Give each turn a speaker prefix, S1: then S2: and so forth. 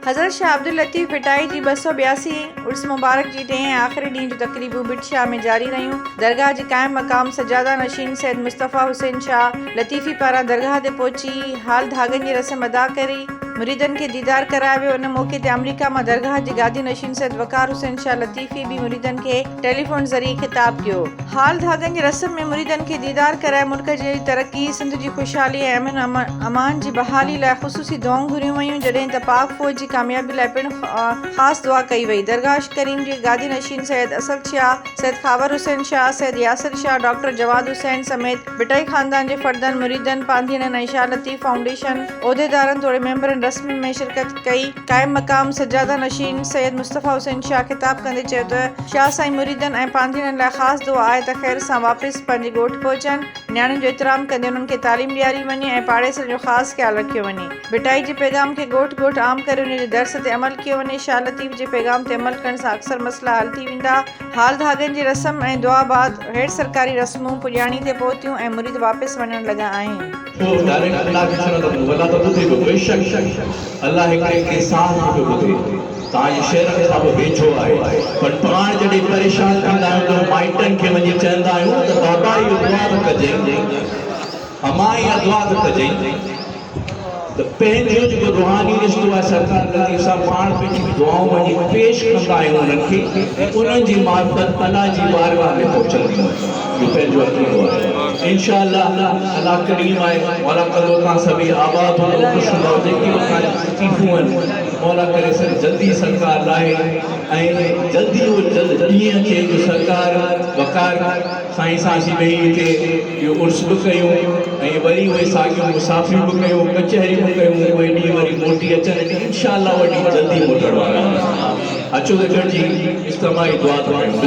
S1: حضرت شاهه عبداللطيف ڀٽائي جي 282 هين عرس مبارڪ جي ٽئين ۽ آخري ڏينهن جون تقريبون ڀٽ شاهه ۾ جاري رهيون. درگاهه جي قائم مقام سجاده نشين سيد مصطفيٰ حسين شاهه لطيفي پاران درگاهه تي پهچي حال ڌاڳن جي رسم ادا ڪري مريدن کي ديدار ڪرايو ويو. ان موقعي تي آمريڪا مان درگاهه جي گادي نشين سيد وقار حسين شاهه لطيفي به مريدن کي ٽيليفون ذريعي خطاب ڪيو. حال ڌاڳن جي رسم ۾ مريدن کي ديدار ڪرائي ملڪ جي ترقي، سنڌ جي خوشحالي ۽ امن امان جي بحالي لاء خصوصي دعائون گهريون ويون، جڏهن ته پاڪ فوج جي ڪاميابي لاء پڻ خاص دعا ڪئي وئي. درگاهه ڪريم جي گادي نشين سيد اسد شاهه، سيد خاور حسين شاهه، سيد ياسر شاهه، ڊاڪٽر جواد حسين سميت ڀٽائي خاندان جي فردن، مريدن، پانڌيئڙن ۽ شاهه لطيف فائونڊيشن عهديدارن توڙي ميمبرن رسم ۾ شرڪت ڪئي. قائم مقام سجاده نشين سيد مصطفيٰ حسين شاهه خطاب ڪندي چيو ته شاهه سائين مريدن ۽ پانڌيئڙن لاء خاص دعا آهي ته خير سان واپس پنهنجي ڳوٺ پهچن، نياڻين جو احترام ڪندي انهن کي تعليم ڏياري وڃي ۽ پاڙيسرين جو خاص خيال رکيو وڃي. ڀٽائي جي پيغام کي ڳوٺ ڳوٺ عام ڪري ان جي درس تي عمل ڪيو وڃي، شاهه لطيف جي پيغام تي عمل ڪرڻ سان اڪثر مسئلا حل ٿي ويندا. حال ڌاڳن جي رسم ۽ دعا بعد غير سرڪاري رسمون پڄاڻي تي پهتيون ۽ مريد واپس وڃڻ لڳا آهن.
S2: ڇو ڊائريڪٽ الله کي ڇو نه ٿا ٻڌو الله ته ٻڌي پيو بيشڪ الله هڪڙي هڪڙي ساهه کي پيو ٻڌي توهان جي شعرن کان به ويجهو آهي پر پاڻ جڏهن پريشان ٿيندا آهيون ته مائٽن کي وڃي چوندا آهيون ته بابا اهو دعا ته ڪجئين امان اها دعا ته ڪجئين ته پنهنجو جيڪو روحاني رشتو آهي سرڪار لطيف سان پاڻ پنهنجون دعائون وڃي پيش ڪندا آهيون انهن کي ۽ انهن جي معرفت الله جي بارگاهه ۾ پهچنديون آهن اهو پنهنجو عقيدو آهي انشاء الله الله ڪريم آهي مولا ڪندو توهان سڀئي آباد هوندو خوش هوندؤ جيڪي به توهان جون تڪليفون آهن مولا ڪري سر جلدي سرڪار لاهي ۽ جلدي اهو جلد ڏينهن اچي جو سرڪار وقار سائين سان اسين ويهي هتي اهو عرس به ڪيون ۽ وري اهي ساڳيون مسافريون به ڪيون، ڪچهريون به ڪيون، اهي ڏينهن وري موٽي اچن ۽ انشاء الله اهي ڏينهن جلدي موٽڻ وارا آهن. اچو ته گڏجي اجتماعي دعا ٿا ڪيون.